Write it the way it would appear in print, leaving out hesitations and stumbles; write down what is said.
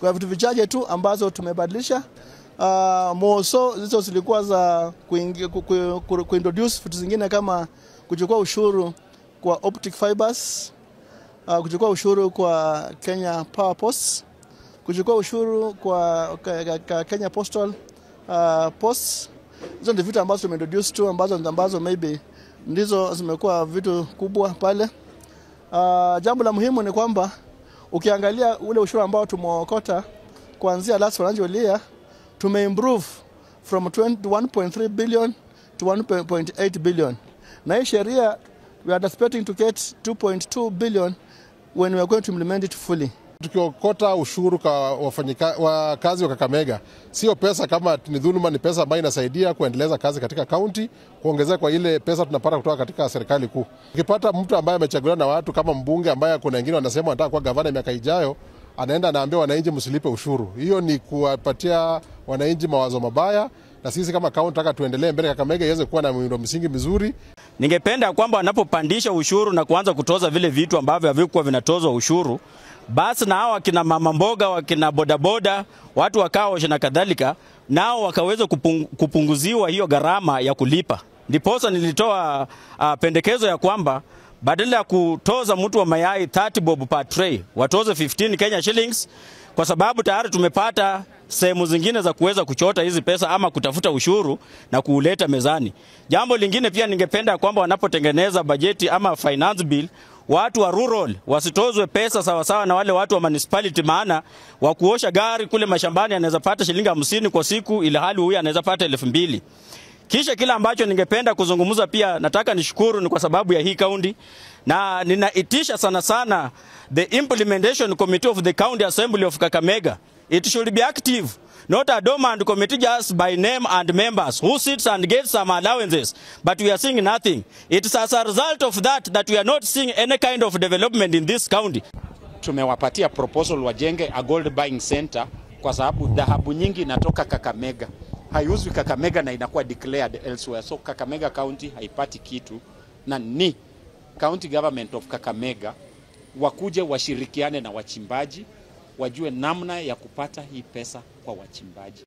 Kwa vitu vichache tu ambazo tumebadilisha. Moso hizo zilikuwa za kuintroduce vitu zingine kama kuchukua ushuru kwa optic fibers, kuchukua ushuru kwa Kenya Power Posts, kuchukua ushuru kwa Kenya Postal Posts. Hizo ndio vitu ambazo tumeintroduce tu, ambazo maybe ndizo zimekuwa vitu kubwa pale. Jambo la muhimu ni kwamba ukiangalia ule ushuru ambao tumeokota kuanzia last financial year, tumeimprove from 21.3 billion to 1.8 billion. Na hii sheria we are expecting to get 2.2 billion when we are going to implement it fully. Tukiokota ushuru kwa wakazi wa Kakamega, sio pesa kama ni dhuluma, ni pesa ambayo inasaidia kuendeleza kazi katika kaunti, kuongezea kwa ile pesa tunapata kutoka katika serikali kuu. Ukipata mtu ambaye amechaguliwa na watu kama mbunge ambaye kuna wengine wanasema wanataka kuwa gavana miaka ijayo, anaenda anaambia wananchi msilipe ushuru. Hiyo ni kuwapatia wananchi mawazo mabaya, na sisi kama kaunti tunataka tuendelee mbele, Kakamega iweze kuwa na miundo msingi mizuri. Ningependa kwamba wanapopandisha ushuru na kuanza kutoza vile vitu ambavyo havikuwa vinatozwa ushuru, basi na hao wakina mama mboga, wakina bodaboda, watu wa car wash na kadhalika, nao wakaweza kupunguziwa hiyo gharama ya kulipa. Ndiposa nilitoa pendekezo ya kwamba badala ya kutoza mtu wa mayai 30 bob per tray, watoze 15 Kenya shillings, kwa sababu tayari tumepata sehemu zingine za kuweza kuchota hizi pesa ama kutafuta ushuru na kuuleta mezani. Jambo lingine pia ningependa kwamba wanapotengeneza bajeti ama finance bill, watu wa rural wasitozwe pesa sawa sawa na wale watu wa municipality, maana wa kuosha gari kule mashambani anaweza pata shilingi 50 kwa siku, ila hali huyu anaweza pata 2000. Kisha kila ambacho ningependa kuzungumza pia, nataka nishukuru ni kwa sababu ya hii county, na ninaitisha sana sana the implementation committee of the County Assembly of Kakamega. It should be active, not a dormant committee just by name and members who sits and gets some allowances, but we are seeing nothing. It is as a result of that we are not seeing any kind of development in this county. Tumewapatia proposal wajenge a gold buying center kwa sababu dhahabu nyingi inatoka Kakamega. Haiuzwi Kakamega na inakuwa declared elsewhere. So Kakamega County haipati kitu, na ni County Government of Kakamega wakuje washirikiane na wachimbaji, wajue namna ya kupata hii pesa kwa wachimbaji.